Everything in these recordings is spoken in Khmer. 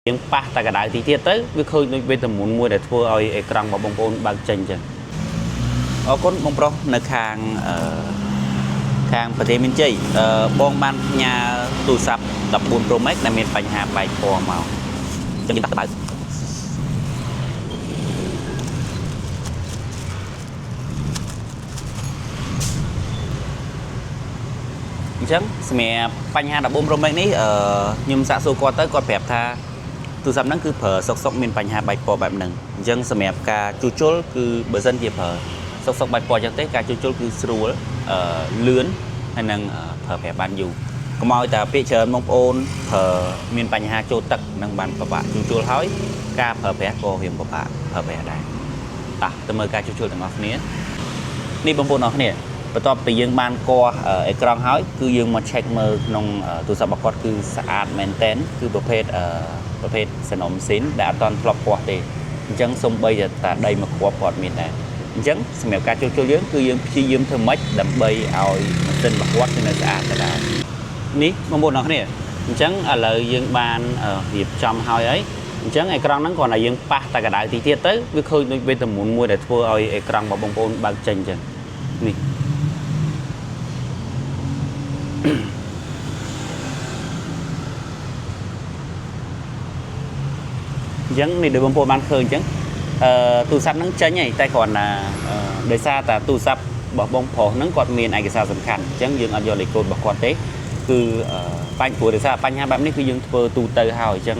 យើងប៉ះតែកដៅទីទៀតទៅវាឃើញដូចវេទមន្តមួយដែលធ្វើឲ្យអេក្រង់របស់បងប្អូនបើកចេញអញ្ចឹងអរគុណបងប្រុសនៅខាងអឺខាងប្រទេសមានជ័យអឺបងបានផ្ញើទូរស័ព្ទ14 Pro Max ដែលមានបញ្ហាបែកពណ៌មកអញ្ចឹងយើងដាក់ទៅបើកអញ្ចឹងសម្រាប់បញ្ហា14 Pro Max នេះអឺខ្ញុំសាកសួរគាត់ទៅគាត់ប្រាប់ថាទូរស័ព្ទហ្នឹងគឺប្រើសុកសុកមានបញ្ហាបែកពណ៌បែបហ្នឹងអញ្ចឹងសម្រាប់ការជួសជុលគឺបើសិនជាប្រើសុកសុកបែកពណ៌អញ្ចឹងទេការជួសជុលគឺស្រួលអឺលឿនហើយនឹងប្រើប្រាស់បានយូរកុំឲ្យតែពាក្យច្រើនបងប្អូនប្រើមានបញ្ហាចូលទឹកនឹងបានពិបាកជួសជុលហើយការប្រើប្រាស់ក៏រៀងពិបាកប្រើប្រាស់ដែរតោះទៅមើលការជួសជុលទាំងអស់គ្នានេះបងប្អូនអរគ្នាបន្ទាប់ពីយើងបានកោះអេក្រង់ហើយគឺយើងមក check មើលក្នុងទូរស័ព្ទរបស់គាត់គឺស្អាតមែនតែនគឺប្រភេទប្រភេទសនំស៊ីនដែលអត់តន់ធ្លាប់គាស់ទេអញ្ចឹងសំបីតែដីមកគ្រាប់គាត់មានដែរអញ្ចឹងសម្រាប់ការជួសជុលយើងគឺយើងព្យាយាមធ្វើម៉េចដើម្បីឲ្យម៉ាស៊ីនរបស់គាត់គឺនៅស្អាតដដែលនេះបងប្អូនអរគ្នាអញ្ចឹងឥឡូវយើងបានរៀបចំហើយហើយអញ្ចឹងអេក្រង់ហ្នឹងគ្រាន់តែយើងប៉ះតែកដៅទីទៀតទៅវាឃើញដូចវេទមន្តមួយដែលធ្វើឲ្យអេក្រង់របស់បងប្អូនបើកចេញអញ្ចឹងនេះ អញ្ចឹងនេះដូចបងប្អូនបានឃើញអញ្ចឹងអឺទូរស័ព្ទហ្នឹងចេញហើយតែគ្រាន់តែដោយសារតែទូរស័ព្ទរបស់បងប្រុសហ្នឹងគាត់មានឯកសារសំខាន់អញ្ចឹងយើងអត់យកលេខកូដរបស់គាត់ទេគឺបាញ់ព្រោះដោយសារបញ្ហាបែបនេះគឺយើងធ្វើទូទៅហើយអញ្ចឹង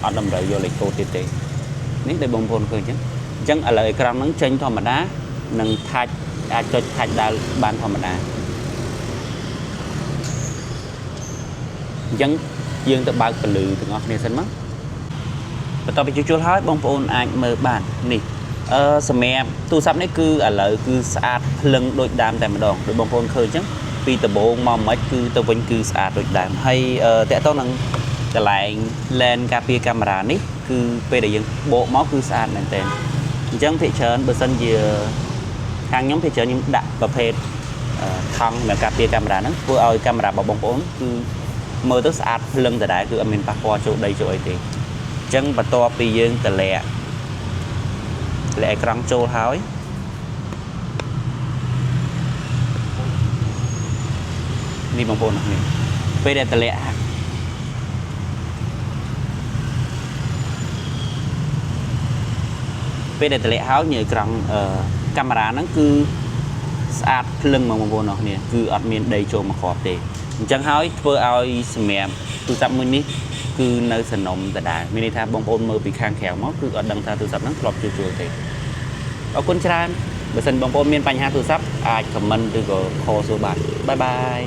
អត់តម្រូវយកលេខកូដទៀតទេនេះដូចបងប្អូនឃើញអញ្ចឹងអញ្ចឹងឥឡូវអេក្រង់ហ្នឹងចេញធម្មតានឹងថាច់អាចចុចថាច់ដើរបានធម្មតាអញ្ចឹងយើងទៅបើកពលឺទាំងអស់គ្នាសិនមក បន្ទាប់ពីជួសជុលហើយបងប្អូនអាចមើលបាននេះអឺសម្រាប់ទូរស័ព្ទនេះគឺឥឡូវគឺស្អាតភ្លឹងដូចដើមតែម្ដងដូចបងប្អូនឃើញអញ្ចឹងពីដំបូងមកមិនគឺទៅវិញគឺស្អាតដូចដើមហើយតកតងនឹងកន្លែង lens ការពារកាមេរ៉ានេះគឺពេលដែលយើងបកមកគឺស្អាតមែនទែនអញ្ចឹងភាគច្រើនបើសិនជាខាងខ្ញុំភាគច្រើនខ្ញុំដាក់ប្រភេទថង់សម្រាប់ការពារកាមេរ៉ាហ្នឹងធ្វើឲ្យកាមេរ៉ារបស់បងប្អូនគឺមើលទៅស្អាតភ្លឹងដដែលគឺអត់មានប៉ះពាល់ចូលដីចូលអីទេ អញ្ចឹងបន្ទាប់ពីយើងតម្លាក់តម្លាក់អេក្រង់ចូលហើយនេះបងប្អូននេះពេលដែលតម្លាក់ពេលដែលតម្លាក់ហើយញើអេក្រង់កាមេរ៉ាហ្នឹងគឺស្អាតភ្លឹងហ្មងបងប្អូនអរគ្នាគឺអត់មានដីចូលមកគ្រាប់ទេអញ្ចឹងហើយធ្វើឲ្យសម្រាប់ទូរស័ព្ទមួយនេះគឺនៅសនំដដែលមានន័យថាបងប្អូនមើលពីខាងក្រៅមកគឺអត់ដឹងថាទូរស័ព្ទហ្នឹងធ្លាប់ជួសជុលទេអរគុណច្រើនបើសិនបងប្អូនមានបញ្ហាទូរស័ព្ទអាច comment ឬក៏ call សួរបាន bye bye.